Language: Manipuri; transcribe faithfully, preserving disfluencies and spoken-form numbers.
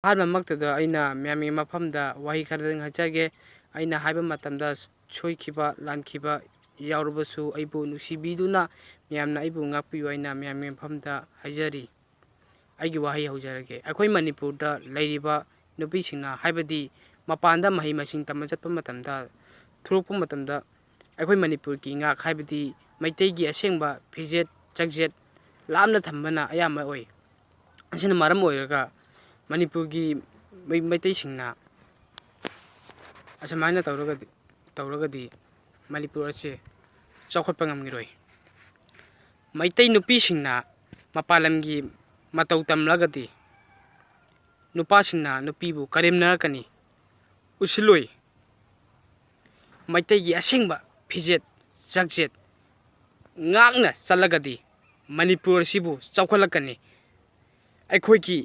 ꯑꯍꯥꯟꯕꯃꯛꯇꯗ ꯑꯩꯅ ꯃꯌꯥꯝꯒꯤ ꯃꯐꯝꯗ ꯋꯥꯍꯩ ꯈꯔꯗꯪ ꯍꯥꯏꯖꯒꯦ꯫ ꯑꯩꯅ ꯍꯥꯏꯕ ꯃꯇꯝꯗ ꯁꯣꯏꯈꯤꯕ ꯂꯥꯟꯈꯤꯕ ꯌꯥꯎꯔꯕꯁꯨ ꯑꯩꯕꯨ ꯅꯨꯡꯁꯤꯕꯤꯗꯨꯅ ꯃꯌꯥꯝꯅ ꯑꯩꯕꯨ ꯉꯥꯛꯄꯤꯌꯨ ꯍꯥꯏꯅ ꯃꯌꯥꯝꯒꯤ ꯃꯐꯝꯗ ꯍꯥꯏꯖꯔꯤ꯫ ꯑꯩꯒꯤ ꯋꯥꯍꯩ ꯍꯧꯖꯔꯒꯦ꯫ ꯑꯩꯈꯣꯏ ꯃꯅꯤꯄꯨꯔꯗ ꯂꯩꯔꯤꯕ ꯅꯨꯄꯤꯁꯤꯡꯅ, ꯍꯥꯏꯕꯗꯤ ꯃꯄꯥꯟꯗ ꯃꯍꯩ ꯃꯁꯤꯡ ꯇꯝꯕ ꯆꯠꯄ ꯃꯇꯝꯗ, ꯊꯣꯛꯂꯛꯄ ꯃꯇꯝꯗ, ꯑꯩꯈꯣꯏ ꯃꯅꯤꯄꯨꯔꯒꯤ ꯏꯉꯥꯛ, ꯍꯥꯏꯕꯗꯤ ꯃꯩꯇꯩꯒꯤ ꯑꯁꯦꯡꯕ ꯐꯤꯖꯦꯠ ꯆꯥꯛꯆꯦꯠ ꯂꯥꯞꯅ ꯊꯝꯕꯅ ꯑꯌꯥꯝꯕ ꯑꯣꯏ꯫ ꯑꯁꯤꯅ ꯃꯔꯝ ꯑꯣꯏꯔꯒ ꯃꯅꯤꯄꯨꯔꯒꯤ ꯃꯩ-, ꯃꯩꯇꯩꯁꯤꯡꯅ ꯑꯁꯨꯃꯥꯏꯅ ꯇꯧꯔꯒꯗꯤ, ꯇꯧꯔꯒꯗꯤ ꯃꯅꯤꯄꯨꯔ ꯑꯁꯤ ꯆꯥꯎꯈꯠꯄ ꯉꯝꯈꯤꯔꯣꯏ꯫ ꯃꯩꯇꯩ ꯅꯨꯄꯤꯁꯤꯡꯅ ꯃꯄꯥꯟ ꯂꯝꯒꯤ ꯃꯇꯧ ꯇꯝꯂꯒꯗꯤ ꯅꯨꯄꯥꯁꯤꯡꯅ ꯅꯨꯄꯤꯕꯨ ꯀꯔꯦꯝꯅꯔꯛꯀꯅꯤ, ꯎꯁꯤꯜꯂꯣꯏ꯫ ꯃꯩꯇꯩꯒꯤ ꯑꯁꯦꯡꯕ ꯐꯤꯖꯦꯠ ꯆꯥꯛꯆꯦꯠ ꯉꯥꯛꯅ ꯆꯠꯂꯒꯗꯤ ꯃꯅꯤꯄꯨꯔ ꯑꯁꯤꯕꯨ ꯆꯥꯎꯈꯠꯂꯛꯀꯅꯤ꯫ ꯑꯩꯈꯣꯏꯒꯤ